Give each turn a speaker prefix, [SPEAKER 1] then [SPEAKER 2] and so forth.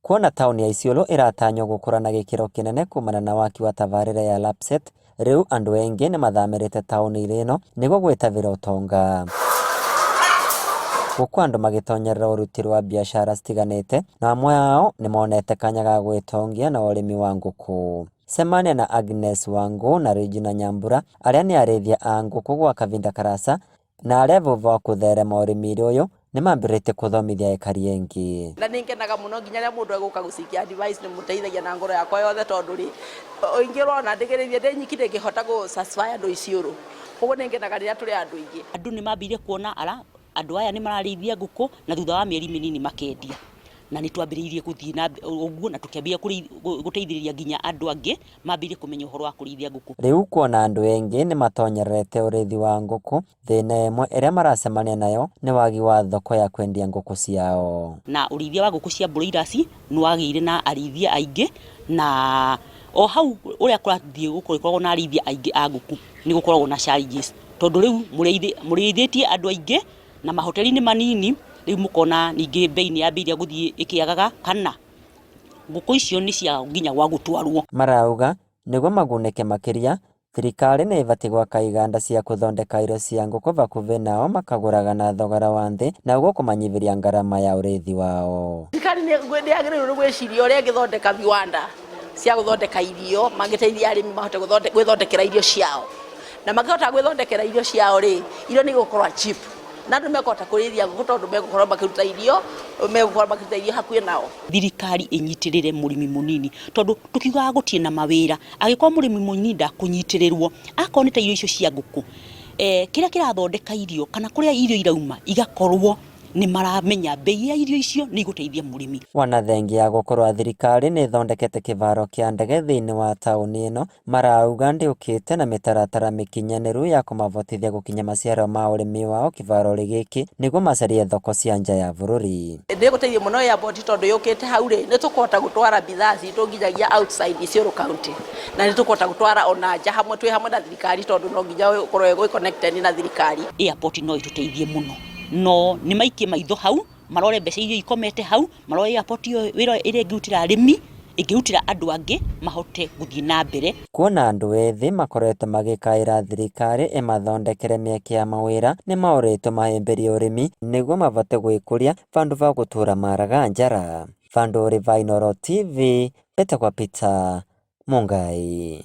[SPEAKER 1] Kuona taũni ya Isiolo ĩratanywo gũkũra na gĩkĩro kĩnene kumana na waki wa tabarĩra ya LAPSSET, rĩu andũ aingĩ nĩmathamĩrĩte taũni-inĩ ĩno nĩguo gwĩtavĩra ũtonga. Gũkũ andũ magĩtonyerera ũrutĩri wa biacara citiganĩte na amwe ao nĩmonete kanya ga gwĩtongia na ũrĩmi wa ngũkũ. Cemania na Agnes Wangũ na Regina Nyambura arĩa nĩ arĩithia a ngũkũ gwa kahinda karasa na arĩa thutha wa kũtherema ũrĩmi-inĩ ũyũ nĩmambĩrĩrĩtie kũthomithia ekari aingĩ.
[SPEAKER 2] Na nĩ ngenaga mũno nginya rĩrĩa mũndũ egũka gũcikia advice nĩ mũteithagia na ngoro yakwa yothe tondũ rĩ, ingĩ ũrona ndĩgĩrĩire ndĩ nyiki ndĩngĩhota gũ satisfy andũ Isiolo. Koguo nĩ ngenaga rĩrĩa tũrĩ andũ aingĩ.
[SPEAKER 3] Andũ nĩ mambĩrĩirie kuona ara andũ aya nĩ mararĩithia ngũkũ na thutha wa mĩeri mĩnini makendia. Na nĩ twambĩrĩirie gũthiĩ na ũguo na tũkĩambia gũteithĩrĩria nginya andũ angĩ mambĩrĩrie kũmenya ũhoro wa kũrĩithia ngũkũ.
[SPEAKER 1] Rĩu kuona andũ aingĩ nĩmatonyererete ũrĩithi wa ngũkũ, thĩna ĩmwe ĩrĩa maracemania nayo nĩ wagi wa thoko ya kwendia ngũkũ ciao.
[SPEAKER 3] Na ũrĩithia wa ngũkũ cia broilers nĩ wagĩire na arĩithia aingĩ na o hau ũrĩa kũrathiĩ gũgĩkoragwo na arĩithia aingĩ a ngũkũ nĩ gũkoragwo na challenges tondũ rĩu mũrĩithĩtie andũ aingĩ na mahoteri nĩ manini rĩu mũkona ningĩ mbei nĩ yambĩrĩria gũthiĩ ĩkĩagaga kana ngũkũ icio nĩ cia nginya gwa gũtwarwo.
[SPEAKER 1] Marauga nĩguo magunĩke makĩria, thirikari nĩ ĩbatiĩ gwaka iganda cia kũthondeka irio cia ngũkũ hakuhĩ nao makagũraga na thogora wa thĩ na ũguo kũmanyihĩria ngarama ya ũrĩithi wao.
[SPEAKER 2] Thirikari nĩ yagĩrĩirwo nĩ gwĩciria ũrĩa ĩngĩthondeka viwanda cia gũthondeka irio mangĩteithia arĩmi mahote gwĩthondekera irio ciao. Na makĩhota gwĩthondekera irio ciao rĩ, irio nĩ igũkorwo cheap na andũ mekũhota kũrĩithia ngũkũ tondũ megũkorwo makĩruta irio, megũkorwo makĩruta irio hakuhĩ nao.
[SPEAKER 3] Thirikari ĩnyitĩrĩre mũrĩmi mũnini tondũ tũkiugaga gũtirĩ na mawĩra, angĩkorwo mũrĩmi mũnini ndakũnyitĩrĩrwo, akorwo nĩ ta irio icio cia ngũkũ, kĩrĩa kĩrathondeka irio kana kũrĩa irio irauma igakorwo nĩ maramenya mbei ya irio icio nĩ igũteithia mũrĩmi.
[SPEAKER 1] Ona thengia ya gũkorwo thirikari nĩ ĩthondekete kĩharo kĩa ndege thĩinĩ wa taũni ĩno, marauga ndĩũkĩte na mĩtaratara mĩkinyanĩru ya kũmahotithia gũkinya maciaro ma ũrĩmi wao kĩharo-inĩ gĩkĩ nĩguo macarie thoko cia nja ya bũrũri.
[SPEAKER 2] Nĩ ĩgũteithia mũno airport tondũ yũkĩte hau rĩ, nĩ tũkũhota gũtwara bidhaa citũ nginyagia outside Isiolo County na nĩ tũkũhota gũtwara ona nja hamwe twĩ hamwe na thirikari tondũ no nginya ũkorwo wĩ connected na thirikari.
[SPEAKER 3] Airport no ĩtũteithie mũno no nĩ maikie maitho hau marore mbeca iria ikomete hau marore airport ĩyo wĩra ĩrĩa ĩngĩrutĩra arĩmi ĩngĩrutĩra andũ angĩ mahote gũthiĩ na mbere.
[SPEAKER 1] Kuona andũ ethĩ makoretwo magĩkaĩra thirikari ĩmathondekere mĩeke ya mawĩra nĩmaũrĩtwo mahĩmbĩrie ũrĩmi nĩguo mahote gwĩkũria vandũ va gũtũra maraga njara. Vandũ ũrĩ va Inooro TV, mbetagwo Peter Mungai.